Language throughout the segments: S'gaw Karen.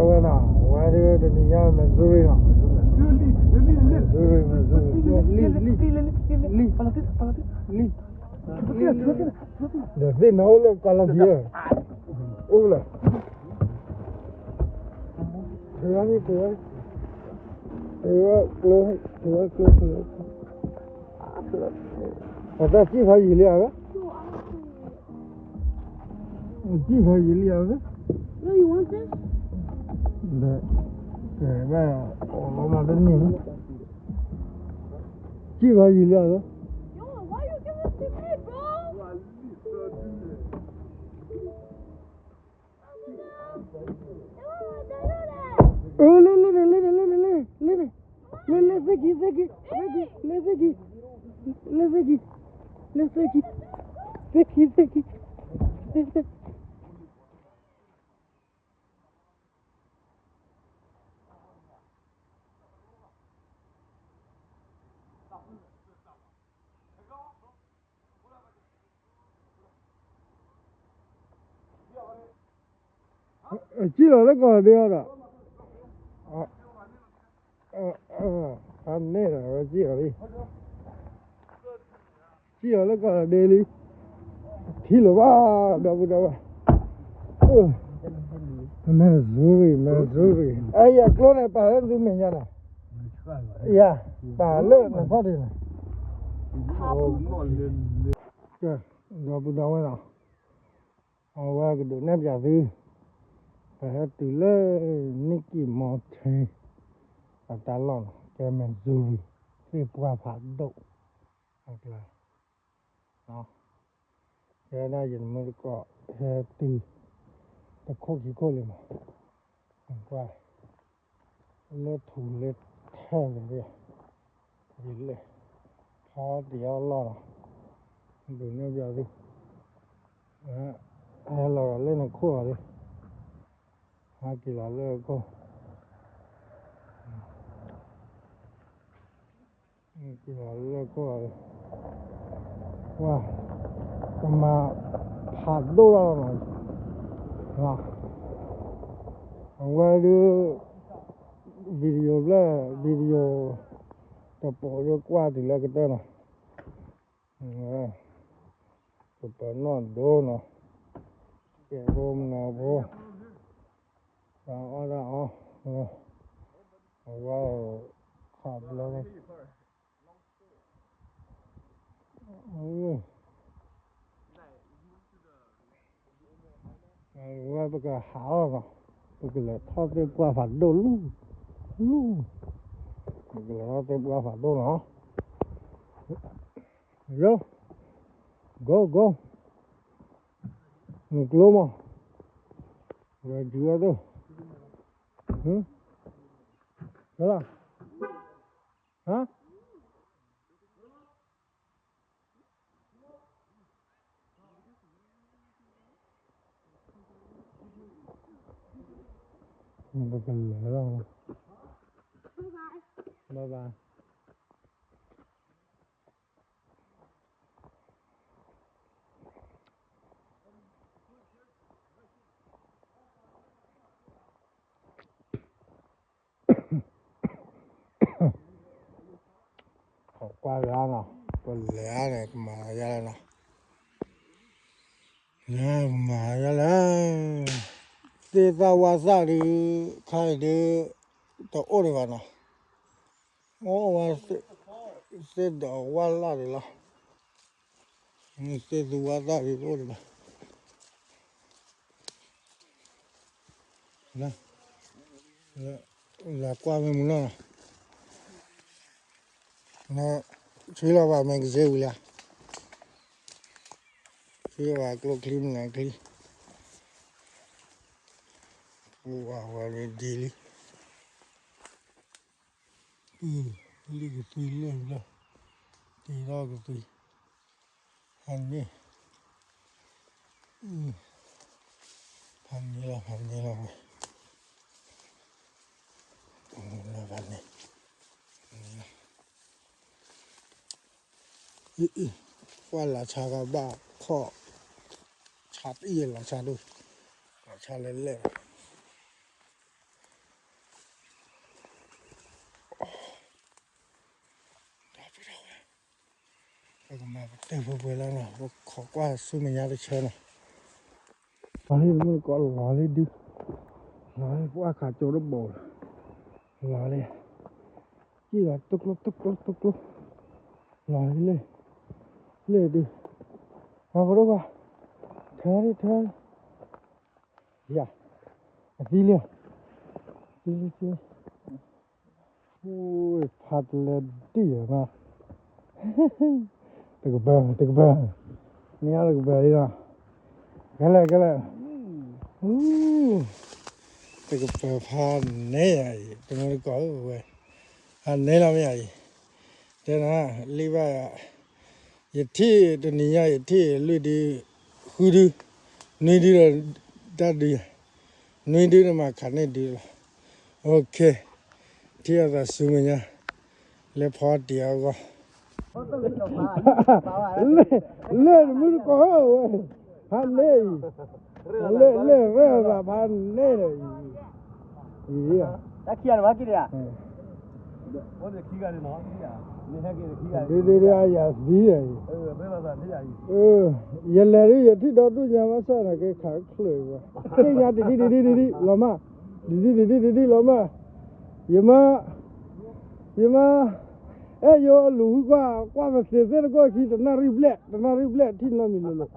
ဝဲနီၤ ဝဲဒၣ်တနံၤညါ Missouri နီၤ, Missouri, Missouri, လံၣ်, လံၣ်, လံၣ်, လံၣ်, ဒီးသ့ၣ်နီၣ်အိၣ်လၢကီၢ်လီၤပံၤ, အိၣ်လၢ, ထုးဝဲန့ၣ် ထုးဝဲ, ထုးဝဲကျိ, ထုးဝဲကျိ, ထုးဝဲကျိ, အတၢ်စံၣ်ဖးယံာ်လံဧါ, စံၣ်ဖးယံာ်လံဧါ, ဒီး, ကဲဘၣ်, အိၣ်လီၤမးတန့ၢ်, စံၣ်ဖးယံာ်လံဧါ, အၢ လ့ၣ် လ့ၣ်န့ၣ် လ့ၣ်န့ၣ် လ့ၣ်န့ၣ် လ့ၣ်န့ၣ်, လ့ၣ် လ့ၣ် သ့ၣ်ခံ သ့ၣ်ခံ သ့ၣ်ခံ လ့ၣ် သ့ၣ်ခံ လ့ၣ် သ့ၣ်ခံ လ့ၣ် သ့ၣ်ခံ သ့ၣ်ခံ သ့ၣ်ခံ စံၣ်လီၤလၢကီၢ်ဒဲအီၤဒီး, အန့ၣ်ဒီး စံၣ်လီၤလံ, စံၣ်လီၤလၢကီၢ်ဒဲလံ, ထံလီၤဘၣ်, ဒီပုၢ်ဒီဝဲၢ်, Missouri, Missouri, အယၤကျိန့ၣ် ပာ်လၢသုမဲာ်ညါန့ၣ်, ယၤ, ပာ်လၢနခီၣ်ထံးန့ၣ်, ဒီပုၢ်ဒီဝဲၢ်နီၤ, အဝဲကဒုးနဲၣ်ပၠးသု, ပဟဲတုၤလၢ Nicky Mountain အတၢ်လီၢ်နီၤ, ကဲ Missouri သ့ၣ်ပှၢ်ဖးဒိၣ်အကျါ, ကဲဒၣ်ယမုၢ်တကိး ဟဲတုၤ တခိၣ်ခံခိၣ်လံမး, ကွၢ် လၢထူလၢထဲလဲၣ်, ယလဲၣ်, ထီတ့ၤအီၣ်လီၢ်လီၤ, ဒုးနဲၣ်ပၠးသု, ဟဲလီၤလၢနခိၣ်အီၤလံ, ဟဲက့ၤလီၤလၢခိၣ် က့ၤလီၤလၢခိၣ်အီၤလံ, ဝါ, ကမၤဖးဒိၣ်လီၤမး, အဝဲဒုး video ဘျဲၣ် video တပိာ်ဒုးကွၢ်တုၤလၢကတၢၢ်နီၤ, ကပၤနီၣ်ဒိနီၤ, ကဲဖိမနီၤဖိ, တၢ်အီၣ်တၢ်အီ, အဝဲ ခးဘျီ ဝဲပကဟးအီၤနီၤ, ပကလဲၤထီၣ်သ့ၣ်ပှၢ်ဖးဒိၣ်လူၢ်, လူၢ်, ပကလဲၤထီၣ်သ့ၣ်ပှၢ်ဖးဒိၣ်နီၤ, ယိ, ကိကိ, နကျိမး, ဝဲဒုးအသိး, ဟ, ဟ, ပကလဲၤလီၤ, bye bye. ကွၢ်ဂၤနီၤ, ပလဲၤအါန့ၣ် ကမၤယါလဲၣ်နီၤ, ကမၤယါလဲၣ်, သ့ၣ်သၣ်ဝါသၣ်ဒုး ခါအံၤဒုး တအိၣ်ဒံးဘၣ်နီၤ, အိၣ်ဝဲ သ့ၣ်ဒီးဝါလၣ်ဒံးလီၤ, သ့ၣ်သူဝါသၣ်ဒုးတအိၣ်ဒံးဘၣ်. လၢကွၢ်မ့ၢ်မုၢ်နီၢ်နီၤ, ဆှံလီၤဘၣ် magazine ဝံၤလံ, ဆှံလီၤဘၣ်ကျိချံမနုၤချံ, ဝဲဒ်လံ, လံၣ်ကသွံလၢလီၤ, တ့ထီၣ်ကသွံ, ဖးန့ၢ်, ဖးန့ၢ်လီၤ ဖးန့ၢ်လီၤဝဲ, ဖးန့ၢ်, ကွၢ်လီၤဆါကဘၣ်ခီၣ်, ဆါတအံၤလီၤဆါဒိၣ်, လီၤဆါလဲၣ်လဲၣ်, ပကမၤပတုာ်ဖိပှဲၤလီၤနီၤ, ပခိးကွၢ်ဆူမဲာ်ညါတဆၢနီၤ. လီၤလံ တမုၢ်တကိး လီၤလံဒု, လီၤလံ ပှၢ်ခးကၠိတဘိးလီၤ, လီၤလံ, စံၣ်လီၤ တူၢ်ကျိ တူၢ်ကျိ တူၢ်ကျိ, လီၤလံလ့ၣ်, လ့ၣ်ဒု, ပှၤဖိဒိၣ်ခွါ, ထၢလံ ထၢလံ, ယၤ, အသံလံ, သံလံ သံလံ. ဖးတလဲဒံၣ်နီၤ, တကပၤ တကပၤ, နံၤအါတကပၤလံနီၤ, ကဲလဲၣ် ကဲလဲၣ်, တကပၤဖးနဲယၤအံၤ တမုၢ်တကိးဧၢဝဲ, ဖးနဲလီၤမ့ၢ်ယၤအံၤ, တဲနၤ လံဘၣ်ယၤ, ယထံၣ်တနံၤညါ ယထံၣ်လွံၢ်ဒု, ဃုဒု, နွံဒုဒီး တၢ်ဒုယၤ, နွံဒုန့ၣ်မးခးန့ၢ်ဒုလီၤ, အိၣ်ခ့, ထံၣ်အသးဆူမဲာ်ညါ, လဲၤဖီတံၢ်အဂီၢ် လ့ၣ် လ့ၣ်တမုၢ်တကိးဧၢဝဲ, ဖးန့ၢ်အံၤ, လ့ၣ် လ့ၣ်ရဲၣ်အသးဖးန့ၢ်ဒီးအံၤ, အံၤ, တၢ်ခံဂၤန့ၣ်ဘၣ်က့ၤဒံးဧါ, ဒ်ဒ်ဒ်အယၤသံအံၤ, ယလဲၤဒ်ယထံၣ်ဒီဒူၣ်ညါဘၣ်ဆၣ်န့ၣ် က့ၤခးချၢးအံၤဘၣ်, သ့ၣ်ညါတဒံၣ်တဒံၣ်တဒံၣ်လီၤမး, တဒံၣ်တဒံၣ်တဒံၣ်လီၤမး, ယမါ ယမါ, အဲၣ်ယိအလူၤဃုကွၢ် ကွၢ်ပသ့ၣ်သ့ၣ်တကိၢ်ခံ တနၣ်ရံၣ်ဘျဲၣ် တနၣ်ရံၣ်ဘျဲၣ် ထံၣ်နီတမံၤလၢၤလၢၤ,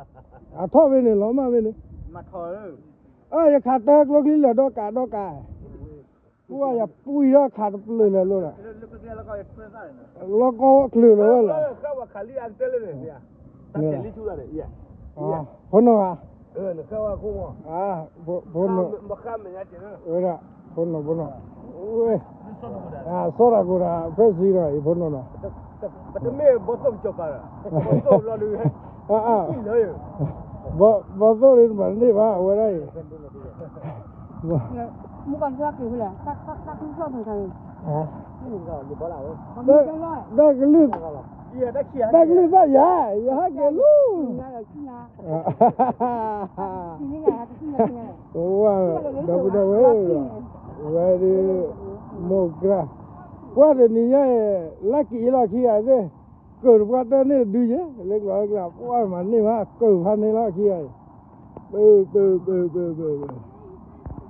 အထီၣ်ဖဲန့ၣ်လီၤမၢ်ဖဲန့ၣ်, အၢ ယခးတၢ်ကျိချံလၢာ်ဒီကးဒီကး, ပှၢ်ယပှံၢ်ထီၣ်ခးတပျၢၢ်လၢာ်လီၤဒီး, လီၢ်ကီၢ်ချုးလီၤဝဲလီၤ, ဖိနီၢ်ဧါ ဖိနီၢ်, ဝဲဒၣ် ဖိနီၢ် ဖိနီၢ်, စီၤတၢ်ကိၢ်တၢ် ဖဲစံနီၤ အံၤဖိနီၢ်နီၤ, ဘီသိၣ်ဒ်တဘၣ်န့ၢ်ဘၣ် အဝဲဒၣ်အံၤ, မူကီၢ်ကၠီက့ၤဖဲလဲၣ်, တၢ်ကလုၢ်, တၢ်ကလုၢ်ဘၣ်ယၤ, ယဟဲက့ၤလီၤ ဝဲ, ဒီပုၢ်ဒီဝဲၢ်, ဝဲဒၣ်, မိၢ်ကြၢ်, ကွၢ်တနံၤညါအံၤ လၢက့ၤလီၤခံဂၤသ့ၣ်, ကၢၢ်တပှၢ်တၢၢ်န့ၣ်တဒုယဲ, လၢကျီလၢကျါ ပှၢ်မၤန့ၢ်ဘၣ် ကၢၢ်ဖးန့ၢ်လီၤခံဂၤအံၤ, ပၢၢ်, ပၢၢ်, ပၢၢ်, ပၢၢ်, ပၢၢ်,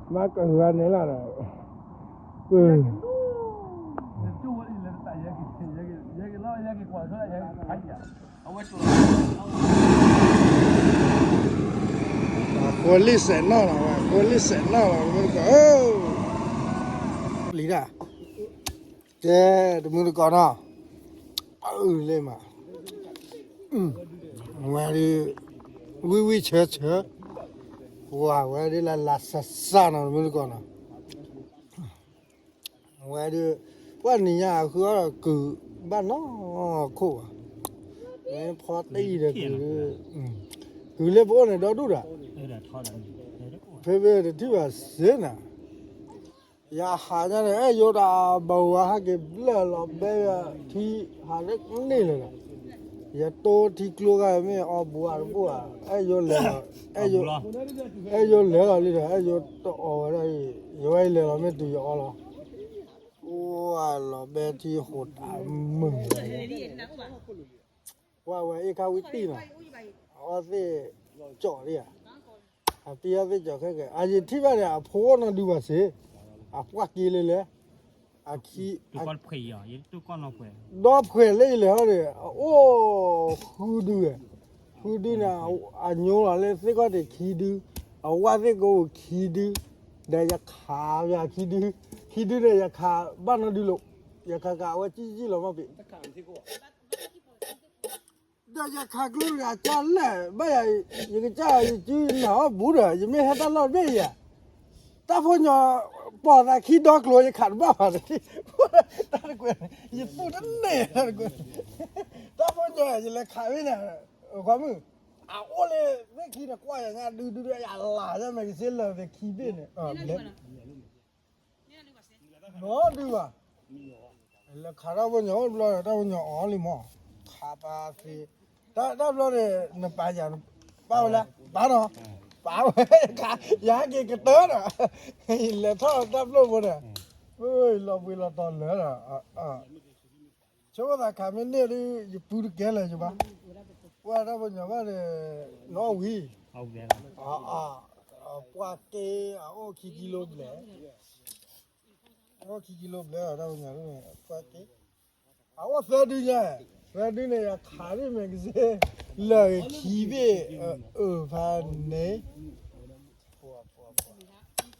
မၤကၢၢ်ဖးန့ၢ်လီၤဒီး, ပၢၢ် အဃိလံစဲးနီၣ်လီၤ, အဃိလံစဲးနီၣ်လီၤ, မုၢ်တကိးဧၢ, လံဒၣ်, ကဲ, တမုၢ်တကိးနီၤ, အၢ လ့ၣ်မး, ဝဲဒၣ်, ဝံၢ်ဝံၢ်ဆၢဆၢ, ဝဲဒၣ်လၢလၢစၢ်စၢ်နီၤ တမုၢ်တကိးနီၤ ဝဲဒၣ်, ပှၢ်နံၤညါအဃုအီၣ်ဒီးကုၤဘၣ်နီၢ်ခိၣ်ဘၣ်, မ့ၢ်ဖီတံၢ်ဒီးကုၤ, ကုၤလၢပအိၣ်န့ၣ်ဒီဒူၣ်ဒီး, ဖဲဖဲတထံၣ်ဘၣ်စ့ၢ်နၤ, ယဟးညါန့ၣ် အဲၣ်ယိတၢ်ဘဝါဟဲက့ၤဘျၢၣ်လီၤဘဲထံ ဟးလၢန့ၣ်လၢၤဒီး, ယတိထံကျိဂၤမ့ၢ်အီၣ်ဘူးအတဘူၣ်ဧါ, အဲၣ်ယိလဲၤလီၤ, အဲၣ်ယိလဲၤလီၤလံဒီး အဲၣ်ယိတအီၣ်ဝဲဒၣ်အံၤ, ယဝဲအံၤလဲၤလီၤမ့ၢ်တုၤယအီလီၤ, အိၣ်လီၤဘဲထံဟိးတၢ်မုာ်လီၤ, ပှၤဝဲအ့ၣ်ခါဝံတံၢ်နီၤ, အအီၣ်သ့ၣ်ကၠီၣ်လံဧါ, အပံအီၣ်သ့ၣ်ကၠီၣ်ခဲကဲ, အယထံၣ်ဘၣ်န့ၣ် အဖိအိၣ်နီၢ်ဒုဘၣ်စ့ၢ်, အပှၢ်က့လၢလဲၣ်, အခံ ဒီဖှဲးလၢယလဲၤဟီဒီး အအိၣ်ဃုဒုဝဲ, ဃုဒုန့ၣ် အညိလီၤလၢသ့ၣ်ကီၢ်တ့ၢ်ခံဒု, အဝၢ်သ့ၣ်ကိးခံဒု, ဒီးယခးခံဒု, ခံဒုန့ၣ် ယခးဘၣ်နီၢ်ဒုလီၤ, ယခးကးအဝဲကံၣ်ကံၣ်လီၤမၢ်ပ့ၤ ဒီးယခးကျိတဂၤကၢ်လဲၣ်, ဘၣ်ယၤ, ယကစၢ်ယစုနၢ်ဟီၣ်ဘူးဒီး ယမ့ၢ်ဟဲတၢ်လီၢ်တဘ့ၣ်ယၤ, တၢ်ဖိညီ, ပိာ်သးခံဒီကျိၤ ယခးတဘၣ်ဘၣ်, တၢ်တကွဲး, ယသူၣ်တန့ၢ်တၢ်တကွဲး, တၢ်ဖိညီ ယလဲၤခးဝဲန့ၣ်, ကွၢ်မုၢ်, အအိၣ်လၢသ့ၣ်ခံန့ၣ် ကွၢ်ယၤညါဒုဒုဒီး ယလၢ်ယမဲာ်ကစ့လၢာ်သ့ၣ်ခံဘ့ၣ်န့ၣ်, နီၢ်ဒုဘၣ် လဲၤခးတၢ်ဖိညီအိၣ်တဘျီဒီး တၢ်ဖိညီအီၣ်လံမး, ခးပာ်သ့, တၢ်တဘျီန့ၣ် နပာ်ယၤ, ပာ်ဝဲလဲၣ်, ပာ်နီၤ, ပာ်ဝဲ, ယဟဲက့ၤကတၢၢ်ဒီး, လဲၤထီၣ်တၢ်ပျိၢ်ဖိဒီး, လီၤဘှံးလီၤတီၤလၢာ်ဒီး, ဆိကမိၣ်သးခးမ့ၢ်န့ၢ်ဒုး ယပူတကဲလၢၤယဘၣ်, ပှၤတၢ်ပညိၣ်ဘၣ်ဒီး နီၣ်ဝံၤ, ပှၤက့အအိၣ်ခံကံလိဘျဲၣ်, အိၣ်ခံကံလိဘျဲၣ်တၢ်ပညိၣ်န့ၣ် ပှၤက့, အအိၣ်သၢဒုညါ, သၢဒုန့ၣ် ယခးဒ်မဲာ်ကစ့ လၢာ်ဂ့ၤခံဘ့ၣ်, အၢၣ်ဖးန့ၣ် ဒီး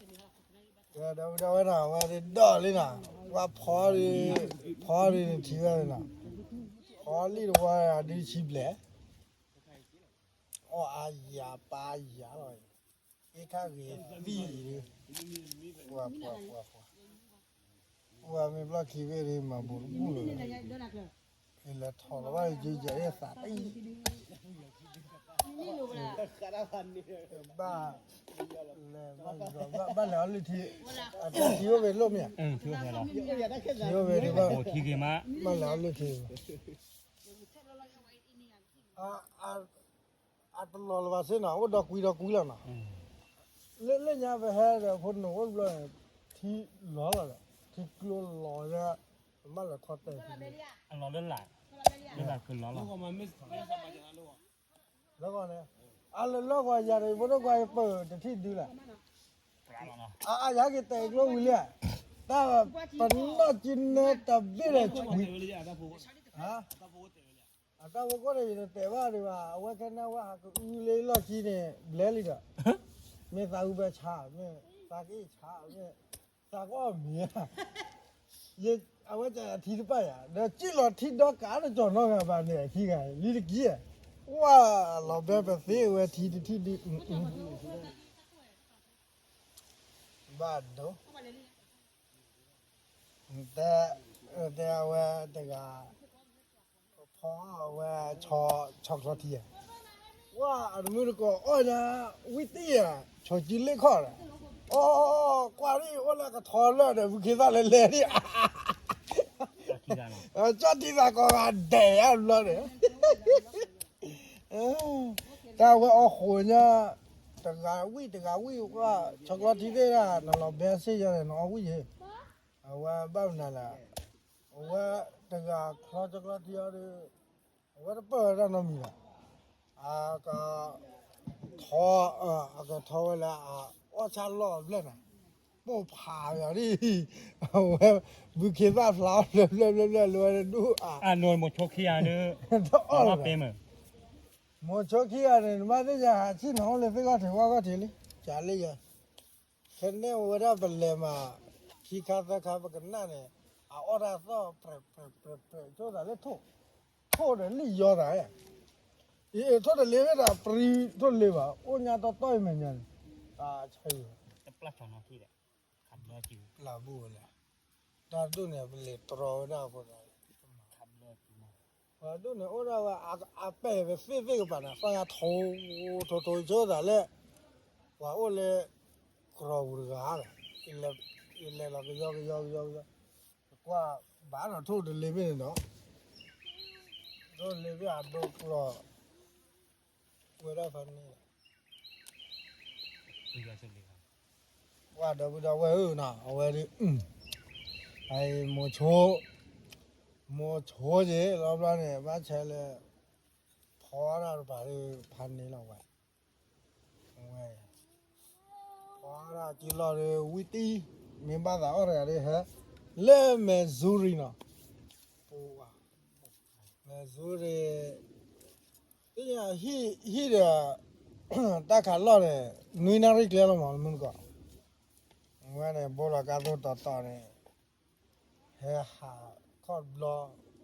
ဝဲဒၣ်ဝဲဒၣ်ဒီးလံနီၤ, ပှၤဖီ, ဖီဒုးနထံၣ်ဝဲနီၤ, ဖီလံတဝီဒုးဆံဘျဲၣ်, အီၣ်အါယၤပာ်ယၤလီၤ, အ့ခါဂ့ၤသံၣ်ဒုး, ပှၤပှၤပှၤပှၤ, ပှၤမ့ၢ်ဘျီၣ်ခံဘ့ၣ်ဒုးမၤဘူးတဘူၣ်လီၤ, လဲၤထီၣ်လီၤဘၣ်ယကဲယဲသးတအံၤ ဘၣ်, ဘၣ်လဲၤအီလုၢ်ထံ, အထံအိၣ်ဝဲလိၣ်မ့ၢ်ဧါ, ထံအိၣ်ဝဲဒုးဘၣ်, ဘၣ်လဲၤအီလုၢ်ထံ, အတလီၤလၢၤဘၣ်စ့ၢ်နီၤ, အိၣ်ဒီကွံဒီကွံလီၤနီၤ, လၢလၢညါပဟဲဒီးဖိနုာ်အိၣ်တဘျီန့ၣ်, ထံလီၤလီၤဒီး, ထံကျိလီၤဒီး, ပမ့ၢ်လဲၤခီတဲာ်, လီၤလၢလာ်, လၢလာ်ကလီၤလီၤ လၢဂီၤန့ၣ်, အလၢလၢဂီၤယၤဒီး ယဖိဒိၣ်ကွၢ်ယပၢၢ်တထံၣ်ဒုလၢ်, အယၤက့ၤတဲာ်ကျိဝံၤလံ, တၢ်ပနီၣ်က့ၤနၢတဘ့ၣ်ဒီးဆံ, အတၢ်ဖိကိၣ်န့ၣ် ယတတဲာ်ဘၣ်ဒံးဘၣ်, အဝဲခဲန့ၣ်ဝဲဟးကအုလၢလီၢ်ခံန့ၣ် ဘျဲလံဒီး, မ့ၢ်သးအုဘၢဆါ, မ့ၢ်သးကအ့ၣ်ဆါ, မ့ၢ်သးကအီၣ်မ့ၤ အဝဲတထံတပၢ်ယၤ, ဒီးစံၣ်လီၤထံဒီကးတကီၢ်နီတဂၤဘၣ်န့ၣ် ခံဂၤလံတက့ၢ်, ဝါလီၤဘဲပသ့ဝဲထံတထံၣ်ဒု, ဘၣ်ဒိ, တဲ, တဲအဝဲတဂၤ, ဖီအဝဲ, ဆီချီထံဧါ, ဝါအတမုၢ်တကိးအီၣ်ညါ, ဝံတံၢ်ဧါ, ဆီကံလ့ၣ်ခီၣ်ဒီး, အီ, ကွၢ်ဒ်အိၣ်လၢကထီလၢာ်ဒီး ဘုခ့သၣ်လဲၤလဲၤဒ်, ကၠီၣ်ထံသးကိးဂၤဒဲးအဘျီန့ၣ်, တၢ်ဝဲအီၣ်ဃိးညါ, တဂၤဝံၣ်တဂၤဝံၣ်ကွၢ် ဆီချီထံသ့ၣ်ဒၣ် နလီၤဘဲစ့ၢ်ယီၤန့ၣ် နအီၣ်ဝံၣ်ယ့ၣ်, အဝဲဘၣ်မနုၤလဲၣ်, အဝဲတဂၤချီဆီချီထံအီၤဒီး, အဝဲတပၢၢ်ဝဲဒၣ်နီတမံၤဘၣ်, အက, ထီ, အကထီဝဲလၢအအီၣ်ဆၣ်လီၢ်အဘျဲၣ်န့ၣ်, ပိၢ်ဖးယၤဒ်, အဝဲ, ဘုခ့သၣ်ဖျါအီၤဖျၢၣ်ဖျၢၣ်ဖျၢၣ်ဖျၢၣ်လၢဝဲဒၣ်ဒူၣ်အါ, အမိၤဆိခံဂၤန့ၣ်, တအီၣ်လၢၤဘၣ်, မိၤဆိခံဂၤန့ၣ် နဘၣ်သ့ၣ်ညါဟးဆ့ၣ်နီၤအိၣ်လၢသ့ၣ်ဂီၢ်ထံးဝၣ်ဂီၢ်ထံးလံ, ကလၢယၤ ခဲန့ၣ်ဝဲဒၣ်ပလဲၤမး, ခံခါသၢခါပကနၣ်န့ၣ်, အအီၣ်တၢ်သီၣ်ပြဲးပြဲးပြဲးပြဲး ဆိသးလၢထိၣ်, ထိၣ်ဒီးလံၣ်ယီသး, ထိၣ်တလ့ၤဝဲဒၣ်ပြံထိၣ်တလ့ၤဘၣ်, အိၣ်ညါတီတီအံၤမဲာ်ညါန့ၣ်, တၢ်ဆၢ, လၢဘူၣ်ဝဲလဲၣ်, တၢ်ဒိၣ်န့ၣ် ပလဲၤတြီဝဲဒၣ်အဃိသး ပှၤဒိၣ်န့ၣ်အိၣ်ဒၣ်ဝဲ, အပဲာ်ပသ့ၣ်သ့ၣ်ကပၤန့ၣ် သၣ်ညါထိ, ထိထိဆိသးလၢ, ပှၤအိၣ်လၢ, ကရီပူၤတဂၤဒီး, ယလဲၤလီၤကယီကယီကယီကယီ, ကွၢ်ဘၣ်နီၤထိၣ်တလ့ၤဘ့ၣ်န့ၣ်ဒီး, ထိၣ်တလ့ၤဘ့ၣ်အဒိကျီၢ်, ဝဲဒၣ်ဖဲန့ၣ် ပှၤဒီပုၢ်ဒီဝဲၢ်ဧၢနီၤ အဝဲဒၣ်, မိၤဆိ, မိၤဆိက့ၤလီၤဘျီန့ၣ် ဘၣ်ဆဲးလၢ, ဖီဒၣ်တပၤဒၣ်ဖးန့ၣ်လီၤဝဲ, ဝဲ, ဖီဒၣ်က့ၤလီၤဒီးဝံတံၢ်, မ့ၢ်ဘၣ်သးအီၣ်တဂၤဒၣ်ဟဲ, လၢ Missouri နီၤ, ပဝဲ, Missouri သ့ၣ်ညါဟံၣ်ဒီး, တၢ်ခးလီၢ်န့ၣ်, နွံနၣ်ရံၣ်ကျဲလီၤမး မုၢ်နကီၢ်, ဝဲန့ၣ် ဘိလီၤကါသိးတီတီန့ၣ်, ဟဲဟးခီၣ်တဘျီ,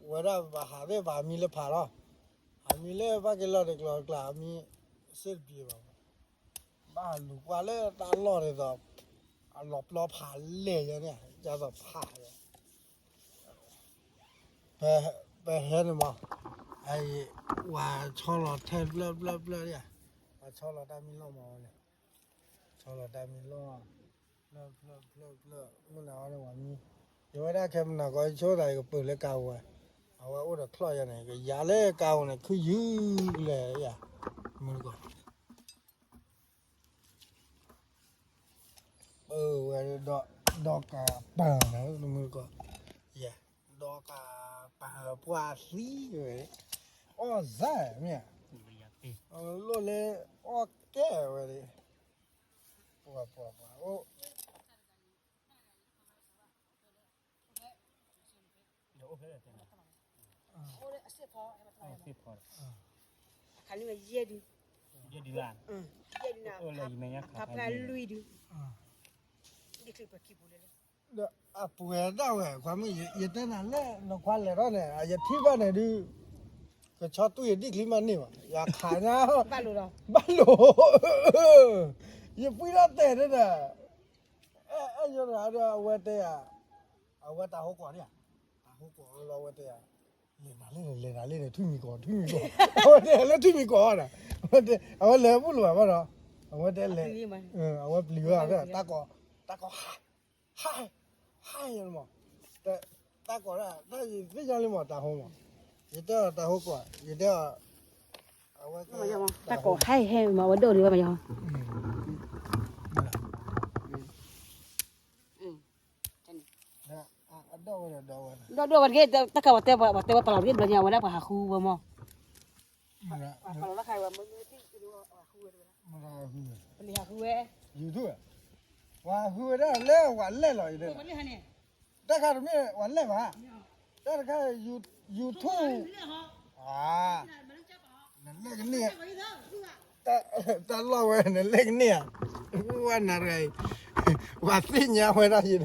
ဝဲဒၣ်ပဟးသ့ၣ်ပဟးမံလၢဖးလီၤ, ဟးမံလၢဘၣ်က့ၤလီၤတကျီၤတကျါ ဟးမံစ့ၢ်တပျံၤဘၣ်, ဘၣ်လူၤကွၢ်လၢတၢ်လီၢ်ဒ်သိး, အလီၤပျီဖးလဲၢ်ယဲန့ၣ် ဒ်သိးဖးယဲ ပဟဲန့ၣ်မး, ဝဲဆီလီၤထဲဖျၢၣ်ဖျၢၣ်ဖျၢၣ်, ဝဲဆီလီၤတၢ်မံလီၢ်မးဝဲန့ၣ်, ဆီလီၤတၢ်မံလီၢ်, ဖျၢၣ်ဖျၢၣ်ဖျၢၣ်ဖျၢၣ်, မုၢ်နၤဝဲန့ၣ်ဝဲမံ, ယဝဲဒၣ်ခဲမုၢ်နၤကီး ယဆိသးယကပၢၢ်လၢကါဝဲ, အဝဲအိၣ်ဒီးချီၣ်ယဲန့ၣ် ကယၤလၢကါဝဲန့ၣ် ခုၣ်ယုၢ်လဲၣ်ယၤ, မုၢ်နကီၢ် အဝဲ, ဒီကးပၤန့ၣ် မုၢ်နကီၢ်, ယဲ, ဒီကးပၤ ပှၤသံဝဲ, အီၣ်စၢ်မ့ၢ်, လိၣ်လၢအီၣ်ကဲဝဲ, ပှၤပှၤပှၤအိၣ်, ယဲဒု, ယဲဒု, ဖျါလွံၢ်ဒု, ဒီးအပှဲၤဒၣ်ဝဲ ခွါမုၣ် ယတဲနၤလၢ နခွါလဲၤထီၣ်န့ၣ် ယထံၣ်ဘၣ်န့ၣ်ဒုး, ကဆီတူၢ်ယဒံၣ်ချံမးန့ၢ်ဘၣ် ယခးညါ, ဘၣ်လိာ်, ယပှံထီၣ်တဲာ်န့ၣ်ဒီး, အဲၣ်ယိၤတဂၤဒီး အဝဲတဲယၤ, အဝဲတၢ်ဟိကွီၢ်န့ၣ်ဧါ, တၢ်ဟိကွီၢ်လီၤ အဝဲတဲယၤ, လဲၤနၤလၢန့ၣ် လဲၤနၤလၢန့ၣ် ထွံၣ်မံၤကီၢ် ထွံၣ်မံၤကီၢ်, အဝဲတဲလၢထွံၣ်မံၤကီၢ်ဒီး, အဝဲလဲၤဘူၣ်လိာ်ဘၣ်ဘၣ်ဒီး, အဝဲတဲလဲၤ, အဝဲပျံၤဝဲ, တၢ်ကီၢ်, တၢ်ကီၢ်, ဟါ, ဟါ, ဟါယဲမး, တၢ်ကီၢ်ဒၣ် တၢ်ယသ့ၣ်ညါလံမး တၢ်ဟိမး, ယတဲအီၤတၢ်ဟိကွီၢ် ယတဲအီၤ, အဝဲ, တၢ်ကီၢ်ဟါဟဲမး အဝဲဒိၣ်ဒံးဝဲမးယီၤ, ဒီးဒိၣ်ဝဲတဂ့ၤ တၢ်ကီၢ်ဝဲတဲဝဲပလီၢ်တဂ့ၤဘျီညါ အဝဲဒၣ်ပှၤဟးဃုဝဲမး, ပလီၢ်တခါဝဲ, ပှၤဟးဃုဝဲဒၣ်လၢပှၤလဲၣ်လီၤ, တၢ်ခါတမ့ၢ်ပှၤလဲၣ်ဘၣ်, တၢ်တခါ YouTube, နလဲၣ်ကန့ၢ်, တၢ်လီၢ်ဝဲ နလဲၣ်ကန့ၢ်ဧါ, ဝဲနၤတဂၤအံၤ, ပှၤသ့ၣ်ညါဝဲဒၣ်ယံၤဒီး,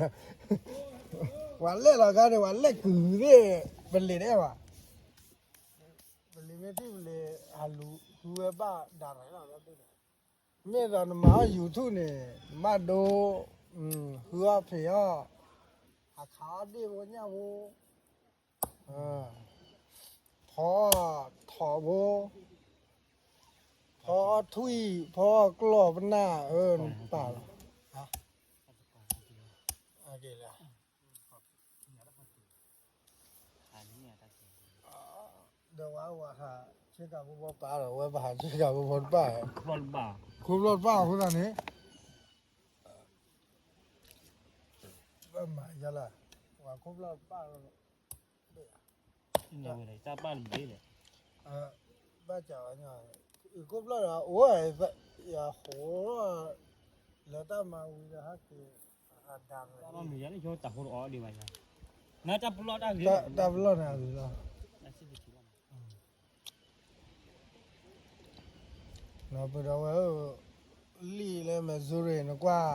ပှၤလဲၣ်လီၤခါန့ၣ် ပှၤလဲၣ်ကုၤသ့ၣ်, ပလံၤတအဲၣ်ဘၣ်, ပလံၤမ့ၢ်ထံၣ်ပလံၤ ဟးလူၤဃုဝဲဘၣ်ဒၣ်ရၤလီၤ, မ့ၢ်ဒီးနမၤအီၣ် YouTube န့ၣ်, ဘၣ်ဒိ, ဃုအီၣ်ဖံးအီၣ်, ဟးခးအီၣ်ဒ့ၣ်ဖိညၣ်ဖိ, ဖီအီၣ်ထိးဖိ, ဖီအီၣ်ထွံၣ်, ဖီအီၣ်ကျီၢ်ပနၢ်, အၢ နပာ်လီၤ, ဒီးဝဲဝဲဟးဆ့ကၤဖိဖိပာ်ဒီး ဝဲပဟးဆ့ကၤဖိဖိတပာ်, ခိၣ်ဖျီၣ်တပာ်အဃိသတးန့ၣ်, ဘၣ်မၤယလၢ, ဝဲခိၣ်ဖျီၣ်တပာ်လီၤ, ဘၣ်, ဘၣ်စးဝဲ, ခိၣ်ဖျီၣ်ဒီး အိၣ်, ယဟိး, လၢတၢ်မၤဝံၤဒီးဟဲက့ၤ, တၢ်ပလီၢ်န့ၣ်အဂ့ၤလီၤ, ပဒီးဝဲဧၢ, လံာ်လၢ Missouri နကွၢ်,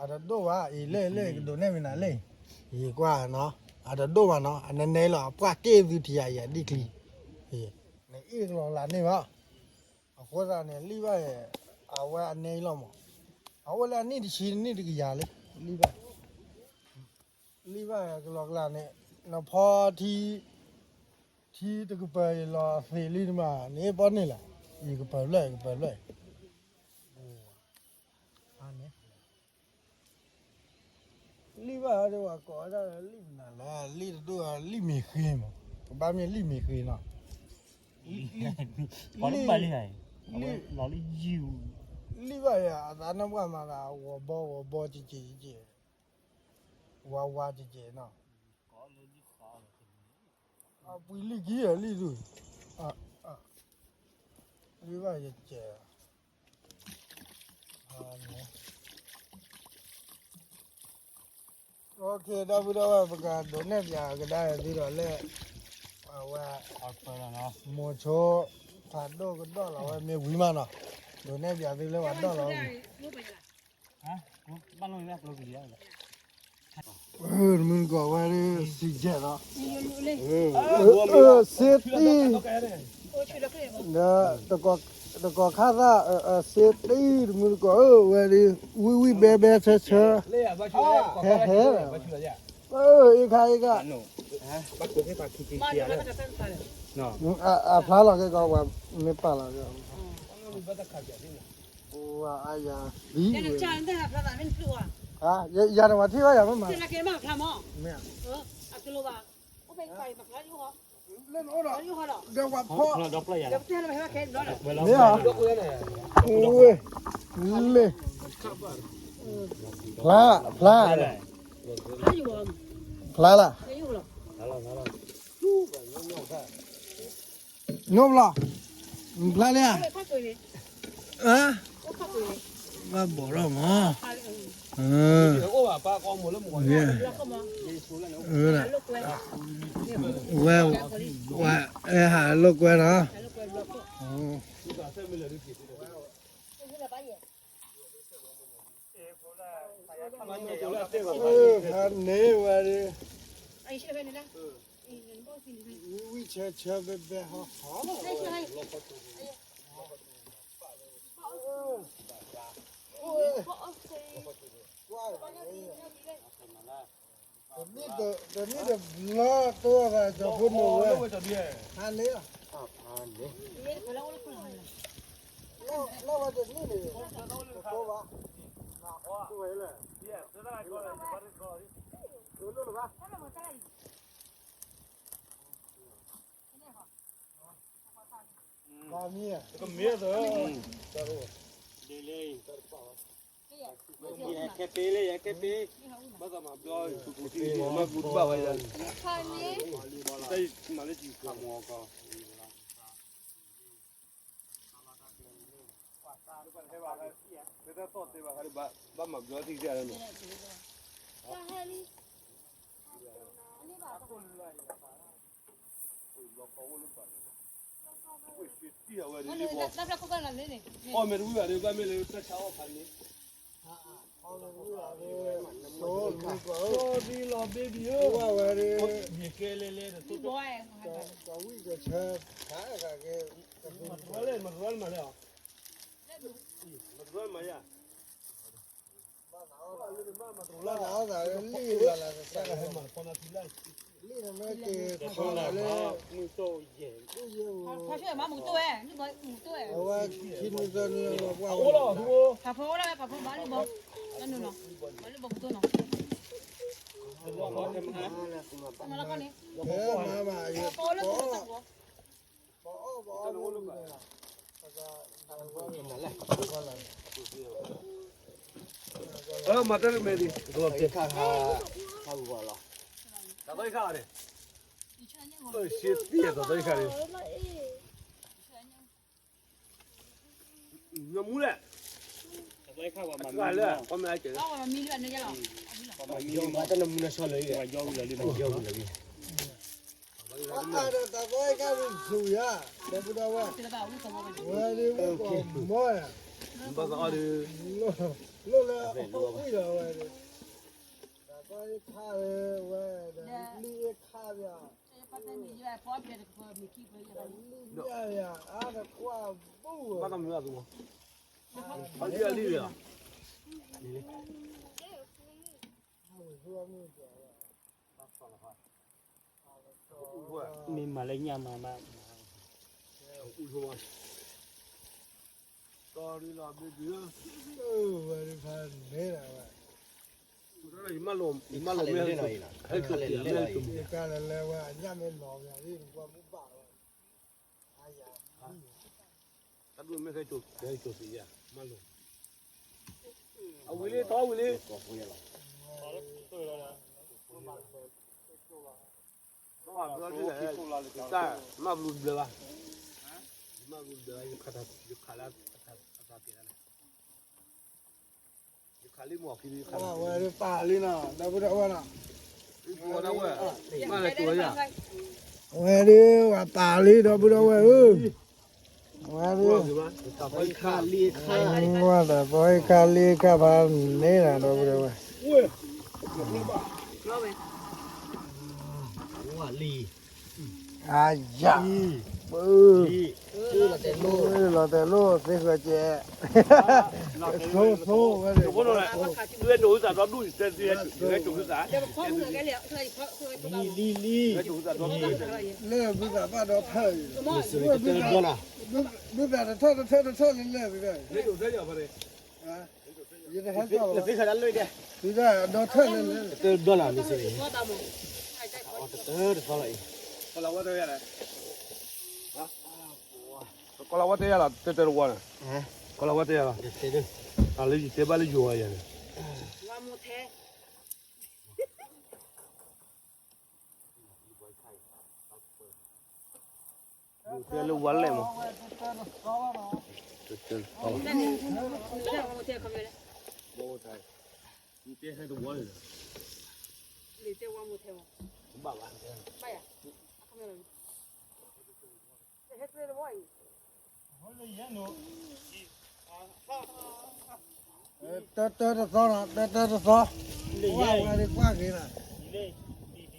အတဒိၣ်ဘၣ်, အံၤလၢလၢကဒိးနဲၣ်မနၤလံ, ယကွၢ်နီၤ, အတဒိၣ်ဘၣ်နီၤ, အနနဲလီၤ အပှၢ်က့ၢ်သုထံယၤအံၤအဒံၣ်ချံ, နအ့ၣ်ကလီကလးန့ၢ်ဘၣ်, အဃိသတးန့ၣ် လံာ်ဘၣ်, အဝဲအနဲအံၤလီၤမး, အအိၣ်လၢအနံၣ်တဆံနံၣ်တကယၤလံ, လံာ်ဘၣ် လံာ်ဘၣ်ကလီကလးန့ၣ်, နဖီထံ, ထံတကပၤအံၤလီၤသ့းလံတမး, နအ့ၣ်ပီၣ်န့ၣ်လီၤ, ယကပၤဖျၢၣ် ယကပၤဖျၢၣ်, န့ၣ်, လံာ်ဘၣ်ဒီး ပှၤကိးဝဲဒၣ်လၢလံာ်မနုၤလဲၣ်, လံာ်တဒိၣ် လံာ်မ့ၢ်ဃ့မး, ကဘၣ်မ့ၢ်လံာ်မ့ၢ်ဃ့နီၤ, လံာ်, လံာ်ဘၣ်ယၤ အသးနၢ်ပှၢ်မၤသး ဂီၤဘီဂီၤဘီကဲးကဲးကဲး, ဝါဝါကဲးကဲးနီၤ, အပှ့ၤလံာ်ကံၢ်လံာ်ဒုး, လံာ်ဘၣ်ယကဲး OK ဒီပုၢ်ဒီဝဲၢ် ပကဒိးနဲၣ်ပၠးကဒါသုဒီးလၢ အဝဲ မိၤဆိ ဖးဒိၣ်ကဒီၣ်လီၤဝဲမ့ၢ်ဝံၤမးနီၤ, ဒိးနဲၣ်ပၠးသုလၢပှၤဒီၣ်လီၤဝံၤ, တမုၢ်တကိးဝဲဒၣ် စံးကဲးလီၤ, စ့တံၢ် ဒီး တကီၢ်ခါသၣ် စ့တံၢ် တမုၢ်တကိးဧၢ ဝဲဒၣ် ဝံၣ်ဝံၣ်ဘဲဘဲဆၢဆၢ ဟဲဟဲ အ့ခါအ့ခါ အဖျါလီၤက့ၤကီး ပှၤမ့ၢ်ပာ်လီၤက့ၤ ပှၤအယၤ ယၤန့ၣ် ပှၤထံၣ်ဘၣ်ယၤမ့ၢ်မး မ့ၢ် လၢနအိၣ်ဒီး ဒီးပှၤဖီ မ့ၢ် လ့ ဖျါ ဖျါ ဖျါလၢ် ဖျါလၢ် ညိဘျီ, ဖျါလံဧါ, ဘၣ်ဘီၣ်ထီၣ်မး, ဝဲ, ဝဲ, အဲဟးလိာ်ကွဲနီၤ, ဖးန့ၢ်ဝဲဒၣ်, ဝံၣ်ဝံၣ်ဆၢဆၢဘဲဘဲဟီဟီ, တနံၣ်တဘျီတိၢ်သးကၠီၤဖိနိာ်ဝဲ, ဖးန့ၢ်လီၤ, လၢဝဲတနံၣ်န့ၣ်, တတိၢ်ဘၣ်, တလၢဘၣ် ခဲပ့လၢ ခဲပ့, ဘၣ်သးမၤဘျီ, မၤကူတဘၣ်ဝဲ, တၢ်မၤလၢကံၤခးမီၤကီး, ဘၣ်မၤဘျီထံၣ်ကစၢ်လၢန့ၣ် အီၣ်မ့ၢ်တဝံၣ်ဘၣ်ဒီး ဘၣ်မ့ၢ်လၢတၢ်ဆါအီၣ်ဖးန့ၣ်, ဒ်လီၤဘ့ဘံဧၢ, ဝဲဒၣ်, ကဝံၣ်ကဆၢ, မၤတရၢလၢမၤလဲၣ်, မၤတရၢမၤယၤ ဘၣ်သးအီၣ်သးလံလၢ်လၢ်လၢ်, လံၣ်နမ့ၢ်က့ၤခီလၢ်လၢ်, အဝဲခံနွံသီနွံလီၤပှၢ်ဝဲ, ဖဲမၤဘၣ်ယၤ ပအီၣ်ပအီၣ်မ့ၢ်ဝံၤန့ၣ်, မၤတၢ်တမဲာ်ဒံး, တၢ်သီခါန့ၣ်, ရှ့တံၢ်အသီခါန့ၣ်, မူလဲၣ်, လဲၣ်, ပှၤမၤအကဲး, မၤတၢ်နမူနဆီလၢၤ, ပှၤကၠီဝံၤလီၤလံ, ပှၤကၠီဝံၤလီၤလံ, အါဒီးတၢ်သီခါန့ၣ်ဆူၣ်ယၤ, ဒီပုၢ်ဒီဝဲၢ်, ဝဲဒၣ်မ့ၢ်ပှၤမီၢ်ယၤ, ဘၣ်သးအီၣ်ဒီး, လိၣ်လၢအဝံၣ်ဒီးဝဲဒီး, တၢ်သီခါဝဲဒီး, လံၣ်အ့ၣ်ခါဒီး, လံၣ်ညၣ်ယၤ အါတကွၢ်ဘူၣ်ဝဲ, ဘၣ်သးမုာ်အသူ, ဘၣ်လံၣ်အလံၣ်ဒီး, မ့ၢ်မၤလၢညၣ်မၤဘၣ်, တီလီၤဘ့ဘံ, ဝဲဒၣ်ဖးန့ၢ်လီၤဝဲ, ယမၢလီၤမ့ၢ်, ယကလဲၤလဲၤဝဲအညၣ်မ့ၢ်လီၤဝဲ, နကွၢ်မူဘၣ်ဝဲ, တၢ်ဒိၣ်မ့ၢ်ဟဲကၠိၤသံယၤ, မၢလီၤ, အဝံၤလံ ထီဝံၤလံ, တၢ်မၤဘျီဒ်လဲၣ်, တၢ်မၤဘျီဘျၢဘၣ်, မၤဘျီဘျၢဘၣ်, ယခးလၢအသးက့ၤဒၣ်လဲၣ်, ယခးလံမ့ၢ်အခံ, ဝဲဒၣ်ပာ်လံနီၤ ဒီပုၢ်ဒီဝဲၢ်နီၤ, ဝဲဒၣ်, ဝဲဒၣ်ပာ်လံ ဒီပုၢ်ဒီဝဲၢ်ဧၢ, ဝဲဒၣ်, ဝဲတၢ်သီခါလံခါဖးန့ၢ်နီၤ ဒီပုၢ်ဒီဝဲၢ်, ဝဲလံ အယၤ, လီၤတဲာ်လိၣ် သ့ဃၢၤကဲး, သိသိဝဲ, လၢဒိးဝံသးဒီဒူၣ်, လံလံလံ, လၢဘုသးဘၣ်ဒီထၢၣ်, ဘုသးတထၢၣ်တထၢၣ်တထၢၣ်လၢလၢာ်, ယတဟဲကီၢ်လီၤ, ဒီထၢၣ်လၢလၢာ်, တတၢၢ်တသီလီၤအံၤ, တတၢၢ်တသီလီၤအံၤ, ကီၢ်လီၤဝဲတယၤလီၤ တဲတဲတဝီန့ၣ်, ကီၢ်လီၤဝဲတယၤလီၤ, တၢ်လၢယတဲဘၣ်လၢယိၤဝဲယၤန့ၣ် ဝဲမူထဲ ဘၣ်ခါအံၤ, ဘၣ်ခါအံၤ, တဲလၢဝါလဲၣ်မး, တၢတၢတသီနီၤ, တၢတၢတသီ, ဝဲဒၣ်ကွၢ်က့ၤနီၤ,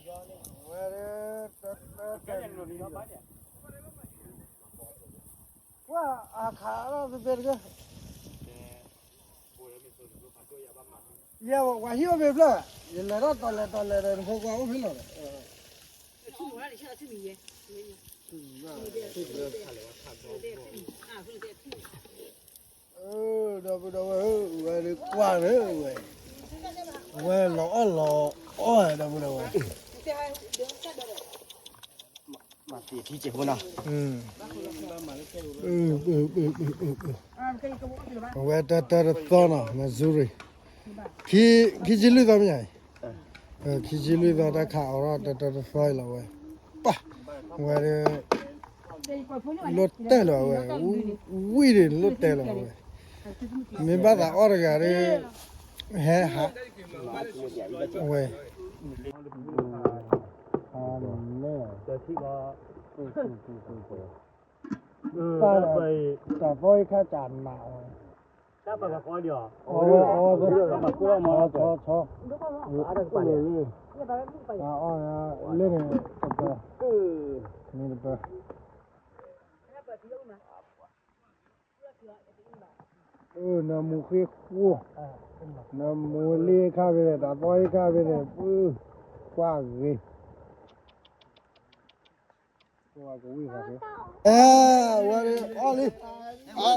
ဝဲဒၣ်တၢတၢတသီ, ကွၢ်အခးလီၤသ့သ့တက့ၢ်, ယဲ ပှၤဟံၣ်အိၣ်မ့ၢ်ဖျၢၣ်, ယလဲၤထီၣ်တီၤလဲၤတီၤလဲၤဒီး နဖိခွါအိၣ်ဖဲလဲၣ်, ဒီပုၢ်ဒီဝဲၢ်ဧၢ, ဝဲဒၣ်ကွၢ်န့ၣ်ဝဲ, ဝဲလီၤအီၣ်လီၤအီၣ် ဒီပုၢ်ဒီဝဲၢ်, မၤသံထံကဲးဖိနီၤ, အဝဲတၢတၢတသီနီၤ, Missouri, ခံဆံလွံၢ်သီမ့ၢ်ဧါ, ခံဆံလွံၢ်သီတၢ်ခးအီၤထီၣ်တၢတၢတသီအံၤလီၤဝဲ, ပၢ်, ဝဲဒၣ် လိၣ်တဲလီၤဝဲ, ဝံၣ်ဒၣ်လိၣ်တဲလီၤဝဲ, မ့ၢ်ဘၣ်သးအီၣ်တဂၤဒီး ဟဲဟး, ဝဲ တၢ်သီအံၤခါစးနးအီၤ, အဝဲ အဝဲ ဆီ ဆီ အီၣ်လၢန့ၣ်တပၢၤ, န့ၣ်တပၢၤ, နမူဃ့ဃိ, နမူလ့ခါဖဲန့ၣ် တၢ်သီအံၤခါဖဲန့ၣ် ပှၤကွၢ်ဂ့ၤ အဲ ဝဲအီၣ်လံ, ဘျၢလီၤ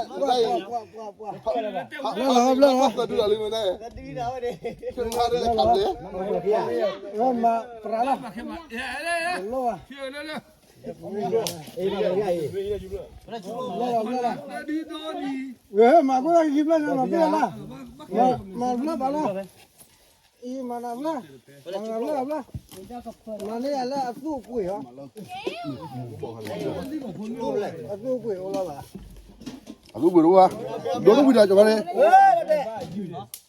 ဘျၢလီၤ, ဘျၢလီၤ, မၤပြးလီၤ, ဘျၢလီၤ, ဘျၢလီၤ, မၤကွၢ်လၢခံဘျၢလီၤ မၤကွၢ်လၢခံဘျၢလီၤ, မၤဘျၢဘၣ်လီၤ အံၤမၤနၤဘျါ, မၤနၤဘျါဘျါ, မၤန့ၢ်ယၤလၢအသူၣ်အပှ့ၤဟီ, အသူၣ်အပှ့ၤအိၣ်လီၤဘၣ်, အသူၣ်အပှ့ၤတအိၣ်ဘၣ်, ဒိၣ်ထီၣ်ဝံၤဒီးကဘၣ်န့ၣ်,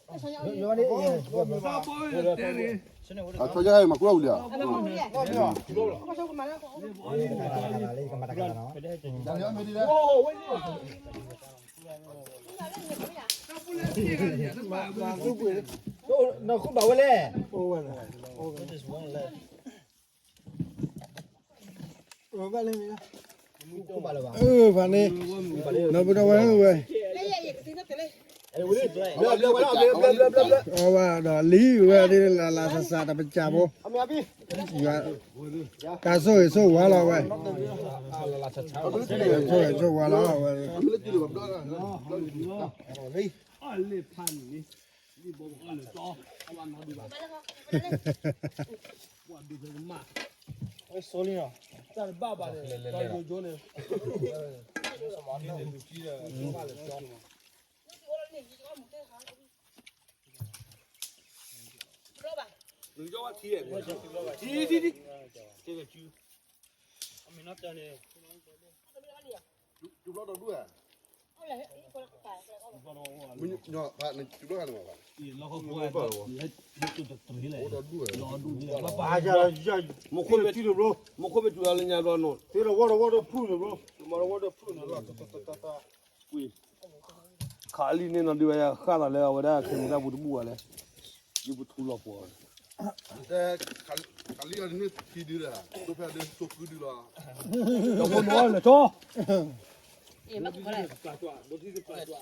အဆီယါမၤကူၣ်ထီၣ်ဝံၤလံဧါ နီၢ်ခူဘၣ်ဝဲလဲၣ်, အၢ ဖးန့ၣ်, နီၢ်ပဒီဝဲဝဲ, အဝဲဒီးလံဝဲဒၣ်လၢလၢ်လၢ်ဆးဆး တပစၢ်ဖိ, တၢ်ဆိၣ်ဂ့ၤဆိၣ်ဝါလီၤဝဲ, တၢ်ဆိၣ်ဂ့ၤဆိၣ်ဝါလီၤဝဲ, အလ့ဖးန့ၣ်, ပှၤဒုးကမၣ်, ဆိလံနီၤ, တၢ်တဘၣ်ဘၣ်န့ၣ်, တၢ်ယိယိန့ၣ်, ထံထံထံ, မူခိၣ်မ့ၢ်တူၤလီၤလၢညါဘျီနီၤ, သ့လီၤဝီဒီးဝီဒီးဖုၣ်န့ၣ်ဘျီ, မၤလီၤဝီဒီးဖုၣ်န့ၣ်လီၤ, ခးလံန့ၣ်နီၤ ဒုးဝဲယၤဃၣ်လီၤလၢအဝဲဒၣ်ခဲမုၢ်တၢ်ပူၤတဘူၣ်ဘၣ်လဲၣ်, ယပထူလီၤပှီၤ, ခးလံအီၤန့ၣ်ထံဒုဒီး ဒိၣ်ဖဲဒုးသိကုဒုလီၤ, ဒီးဖိနီၤလၢကၠီ နပီၢ်လၢကၠီဖါတက့လီၤဒီး ဒိၣ်ဖဲသိဝ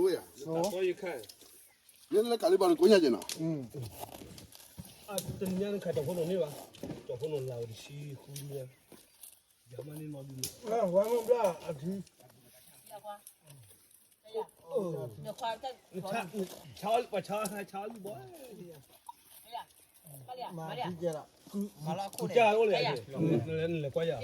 ဲယၤ, မ့ၢ်လၢကးလံဘၣ်နကိးညါက့ၤနီၤ, တနံၤညါနခးကၠီဖိနီၤန့ၢ်ဘၣ်, ကၠီဖိနီၤလၢဝဲတဆံဃုဒုညါ, ယၤမ့ၢ်န့ၢ်နီၤဒုန့ၣ်, ဝဲမ့ၢ်ဘျါအထံ ဆါပှၤဆါဆါလံဘီ, မၤထံကဲလီၤ, ကူကၢ်အိၣ်လဲၣ်, လဲၤကွၢ်ယၤ,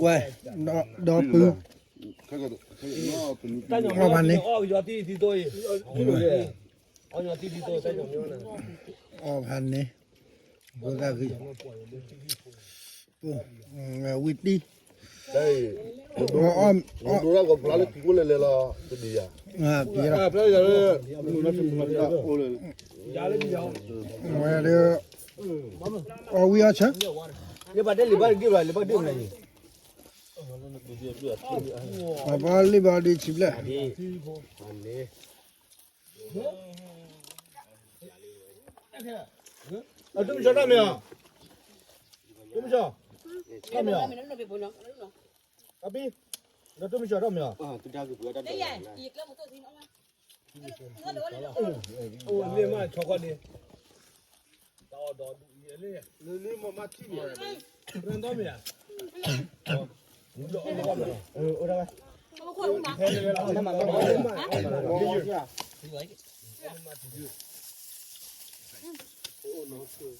ကွၢ်, ဒီပုၢ်, တၢ်ညီနုၢ်အီၣ်ကယီတံၢ်တံၢ်တိၢ်အံၤ, အီၣ်ညီတံၢ်တံၢ်တိၢ်တၢ်ညီနုၢ်န့ၣ်, အီၣ်ဖးန့ၣ်, ဖိသၣ်ဂ့ၤ, ဝံၣ်တံၢ်, အီၣ်, ဒိၣ်ဒၣ်ကဖျါလၢကံၢ်ကိၣ်လဲၤလဲၤလီၤ, တဒံးယၤ, ဖျါလၢ, ဝဲဒၣ်, အီၣ်ဝံၣ်အီၣ်ဆၢ, လၢဘၣ်ဒ့လံဘၣ်ဒ့ဘၣ်လံဘၣ်ဒ့မနုၤန့ၣ်, ပှၤလံဘၣ်ဒ့ဆံးဘျဲၣ် အတိမုၢ်ဆၢတၢ်မ့ၢ်အီၤ, တိမုၢ်ဆၢ, တၢ်မ့ၢ်အီၤ, အပံ, ဒီးတိမုၢ်ဆၢတၢ်မ့ၢ်အီၤ, အိၣ်န့ၣ်မးဆီခီၣ်ဒ့, တၢ်အီၣ်ဒီးဒူၣ်အံၤလၢ, လၢမၤမၤထံၣ်န့ၣ်, ရၢ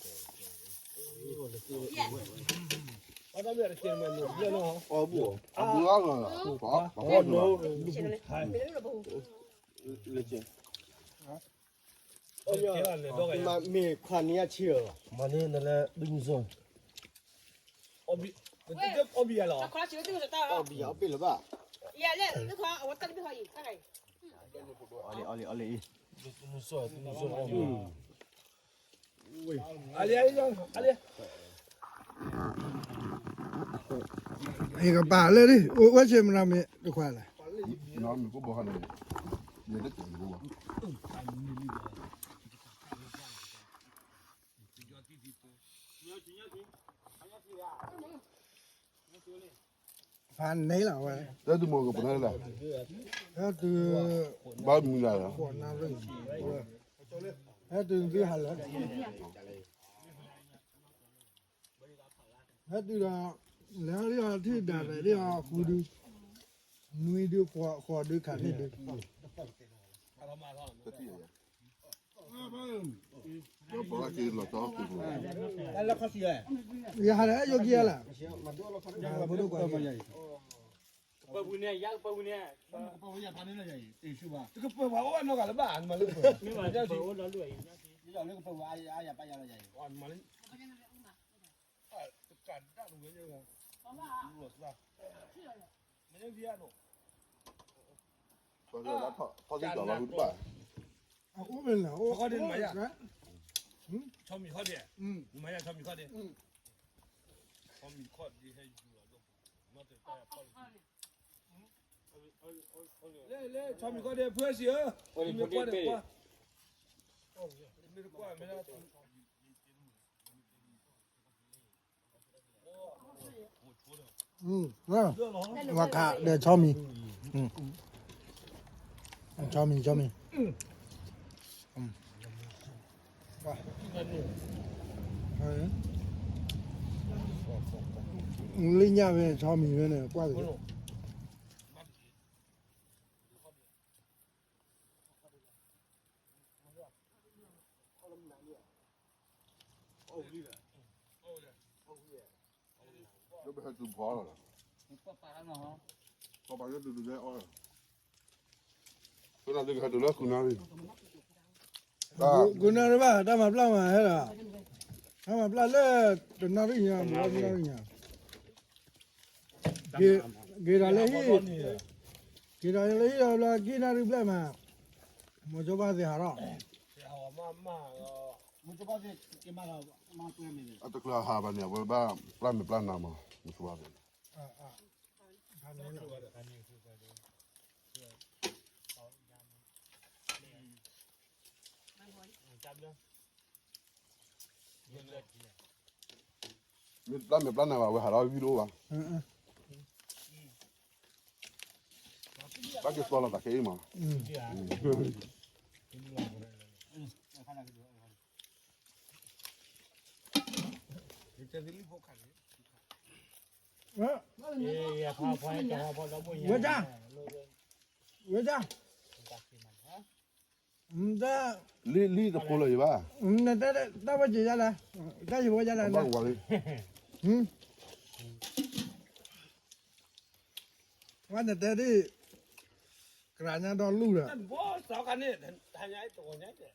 ၢ်ဒီမ့ၢ်ဧါ, အိၣ်ဒၣ်ဝဲ မ့ၢ်ခွါနံၤအဆံးလီၤ, မၤန့ၢ်နလဲၤဘုမုၢ်စိၢ်, အီၣ်ဘံယၤလီၤ, အီၣ်ဘံယၤအီၣ်ပ့ၢ်လၢၤဘၣ်, အီၣ်လံအီၣ်လံအီၣ်လံအံၤ, အကပၤလၢာ်ဒ် အိၣ်ဝဲဆ့ၣ်မနၤမ့ၢ်တခွါလဲၣ်, ဖးန့ၣ်လီၤဝဲ, ဟဲတုၤမီၢ်ကပၤန့ၣ်လီၤ, ဟဲတုၤ, ဘၣ်မုၢ်လၢ်လီၤ, ဟဲတုၤသုဟးလၢာ်, ဟဲတုၤဒီး, လဲၤဒ်အီၤထံၣ်ဒၣ်လဲာ်ဒ်အီၤဃုဒု, နွံဒု, ဃိးဒုခးန့ၢ်ဒု, ယဟးဒီးယိၤကံလၢ်, ပှၤဒိၣ်ကွၢ်, ကပၢၤပူၤန့ၣ်, ယကပၢၤပူၤန့ၣ်, တကပၢၤပှၤအိၣ်ဝဲနီတဂၤလၢၤဘၣ်, မၤလၢကပၢၤ, လၢကပၢၤပူၤအါယၤပၢ်ယၤလီၤယၤအံၤ, တကးဒၣ်တဝဲ, မ့ၢ်, ထီၣ်က့ၤကီၤလီၤဝံၤတဘၣ်, အအိၣ်မ့ၢ်လၢ, ဆီမံၤခီၣ်ဒ့, မၤယၤဆီမံၤခီၣ်ဒ့, ဆီမံၤခီၣ်ဒ့ဟဲယူၤလီၤ, လၢ, လၢဆီမံၤခီၣ်ဒ့ဖုအစံးဧၢ, မ့ၢ်ကွၢ်ဒီးကွၢ်, မ့ၢ်တကွၢ်မ့ၢ်ဒၣ် ဝၤခးဒီးဆီမံၤ, ဆီမံၤ, ဆီမံၤ, လၢညါဖဲဆီမံၤဖဲန့ၣ် ကွၢ်က့ၤ လၢပဟဲတုၤဖီလီၤ, ပပာ်လၢတုၤတုၤဖဲအီၣ်လီၤ, ဖဲနၤတုၤကဟဲတုၤလၢဃုနၣ်ရံၣ်, ဃုနၣ်ရံၣ်ဘၣ် တၢ်မၤပျၢ်မၤဟဲလီၤ, တၢ်မၤပျၢ်လၢတနၣ်ရံၣ်ညါ တနၣ်ရံၣ်ညါ က့ၤဒီးလၢဟံၣ်, က့ၤဒီးလၢဟံၣ်ဒီးဘျီ က့ၤနၣ်ရံၣ်ဘျဲၣ်မး, မိၤကၠိဘၣ်သ့ၣ်ဟးထီၣ်, အတကျၢၤဟးဘၣ်န့ၣ် အဝဲဘၣ်ပျၢ်မဲာ်ပျၢ်နါမး, မိၤကၠိဘၣ်သ့ၣ် မ့ၢ်ပျၢ်မဲာ်ပျၢ်နါဘၣ် အဝဲဟးထီၣ်ဝံၣ်ဒိၣ်ဘၣ်, ဘၣ်က့ၤသီလီၤသးခဲအံၤမး, ဝဲဒၣ်, ဝဲဒၣ်, လံလံတဖိလၢၤယဘၣ်, တၢ်ဝဲက့ၤယါလၢ, တၢ်ယဖိယါလၢ, ဝဲနတဲဒ်, ကရၤညါဒီလူၢ်ဒီး တၢ်ဘီသီခါန့ၣ်, တၢ်ညါတဂီၤညါန့ၣ်, မုၢ်ထူၣ်လီၤနီတဘျီန့ၣ်,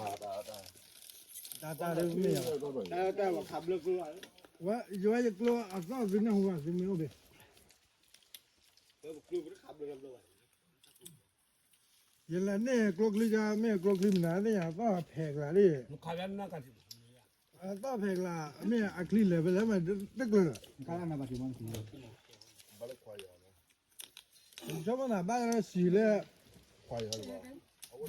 တၢ်တၢ်ဒ်မ့ၢ်ယၤ, ဝဲယဝဲယကျိအသီၣ်သုန့ၣ်ဟူဘၣ်သုမ့ၢ်အိၣ်ဘ့ၣ်, ယလဲၤန့ၢ်ကျိချံကါ မ့ၢ်ကျိချံမနုၤသ့ၣ်ညါ အသီၣ်ဖဲးကျါလံ, အသီၣ်ဖဲးကျါ မ့ၢ်အချံလဲၤဖဲလဲၣ်မးတကျၢၤ, ဆိကမိၣ်နၤဘၣ်လၢစံးလၢ အအိၣ်ဒၣ် အအိၣ်ဒၣ်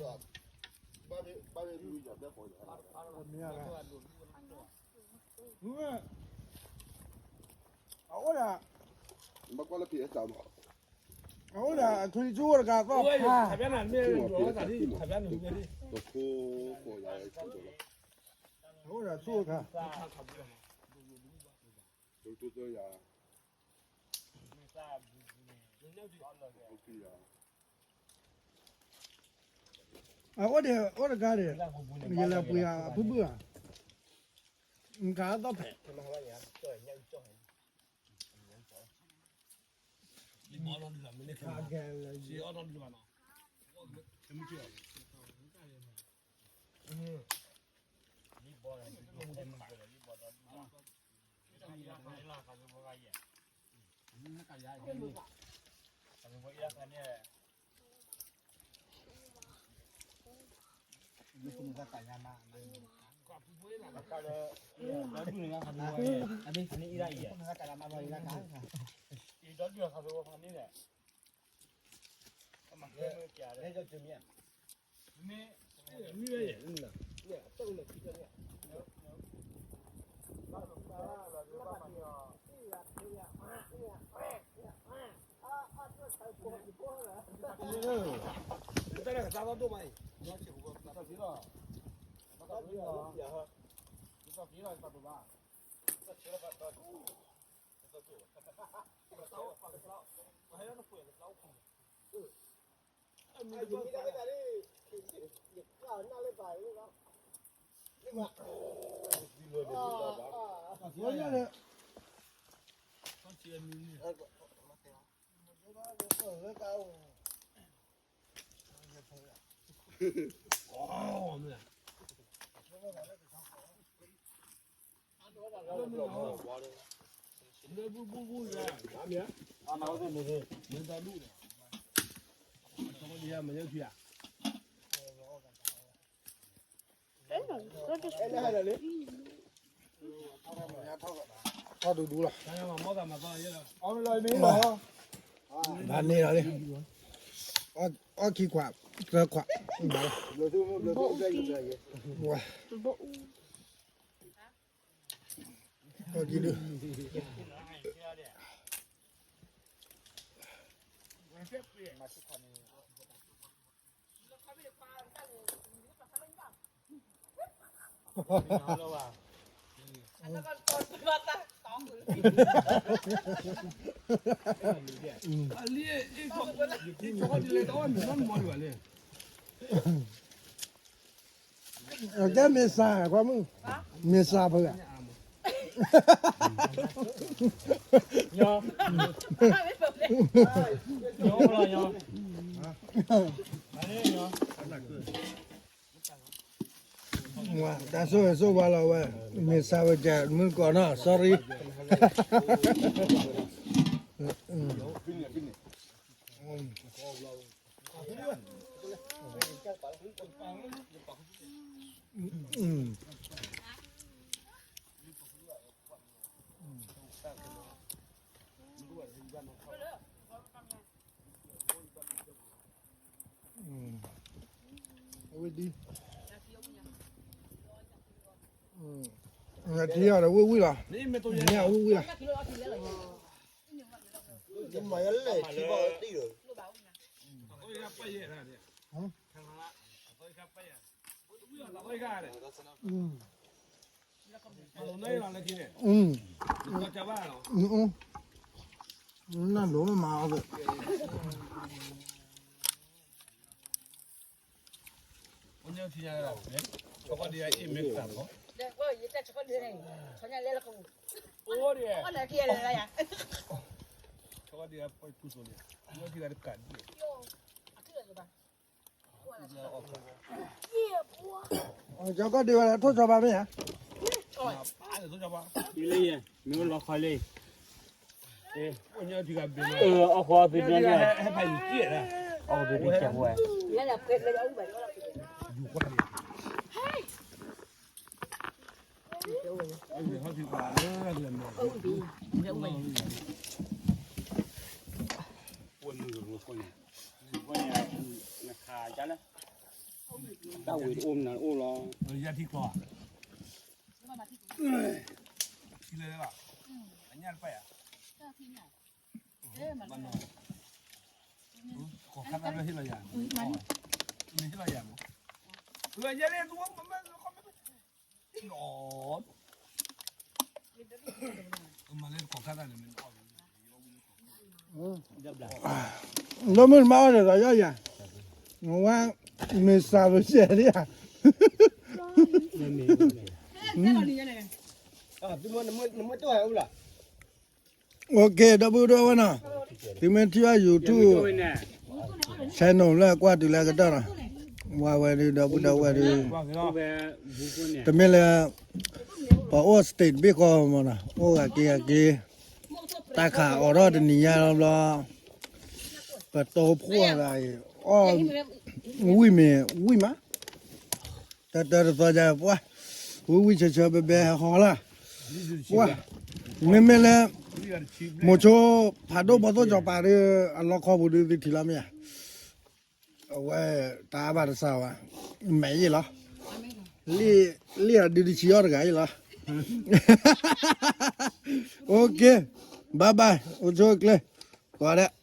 အချံဆူၣ်အိၣ်တခါသီၣ်ဖး, အအိၣ်ဒၣ်ဆူၣ်တခါ, အအိၣ်ဒၣ် အိၣ်တခါန့ၣ် ယလဲၤပှ့ၤအဖုဘုၣ်ဧါ, နကသီၣ်ဖဲး ထီၣ်ဒူဒူလီၤ, ဘၣ်န့ၢ်လီၤလံ, အီၣ်ခံခွး, သၢခွး, ဘၣ်လီၤ, ဝါ, အီၣ်ခံဒု ကဲမ့ၢ်စၢ်ကွၢ်မုၣ်, မ့ၢ်စၢ်ပဂၤ, ညီ, ညီ, ညီ တၢ်ဆိၣ်ဂ့ၤဆိၣ်ဝါလီၤဝဲ, မ့ၢ်စၢ်ဝဲကဲမုၢ်ကီၢ်နီၤ sorry, အဝဲဒ်, ထံအီၤဒီးဝံၣ်ဝံၣ်လီၤ, မ့ၢ်အဝံၣ်ဝံၣ်လီၤ, နလိၤမးအီၤ, ကီၢ်ဒံးဝဲဒၣ် ထိၣ်စီၤပၤမ့ၢ်ဧါ, လၢယဲ, မ့ၢ်လီၤခီလံ, အီၣ်ဃီသ့ၣ်ညါ, အီၣ်ဃီသ့ၣ်ညါ, တၢ်ဝံၤတအိၣ်မနုၤအိၣ်လီၤ, ယထံကျီ, ထံလဲၣ်လီၤ, အညၣ်တပၢ်ယၤ, ကိးခါသၣ်လၢဟ့ၣ်လီၤယၤ, မ့ၢ်ဟ့ၣ်လီၤယၤမး, ယၤလၢသူဝဲမၤမး, မၤလၢကိးခါသၣ်န့ၣ်, လၢမုၢ်တမၤအီၣ်ဒီးသးယီယၤ, နဝဲ, မ့ၢ်စးပစဲးလံဧါ, နမ့ၢ်တအိၣ်ဟဲအူလီၤ, အိၣ်က့ၤ ဒီပုၢ်ဒီဝဲၢ်နီၤ, သုမ့ၢ်ထံၣ်ဘၣ် YouTube channel လၢကွၢ်တုၤလၢအကတၢၢ်နီၤ, ဝဲဝဲဒုး ဒီပုၢ်ဒီဝဲၢ်ဒုး, တမ့ၢ်လၢ ပှၤအိၣ် state ဘ့ၣ်ဃီမးနီၤ, အိၣ်ဂၤက့ၤဂၤက့ၤ, တၢ်ခးအိးထီၣ်တနံၤညါလီၤဘျီ, ပတိဖှီၣ်ဂၤအံၤ, အီၣ်, ဝံၣ်မ့ၢ်ဝံၣ်မး တၢ်တၢ်တသီယၤပှၢ်, ဝံၣ်ဝံၣ်ဆၢဆၢဘဲဘဲဟီလၢ်, ပှၢ်, မ့မ့ၢ်လၢ, မိၤဆိ, ဖးဒိၣ်ဘီသိၣ်စီၤပၤဒီး အလီခီပူၤဒုးသုထံၣ်လီၤမ့ၢ်ဧါ, အဝဲ, တၢ်ဘၣ်တစၢ်ဝဲ, မဲာ်ယ့ၣ်လီၤ, လံၣ်အဒုတဆံအီၣ်တဂၤယ့ၣ်လီၤ, OK, bye bye, အိၣ်ဆိၣ်ကျဲ, ကိးဂၤဒဲး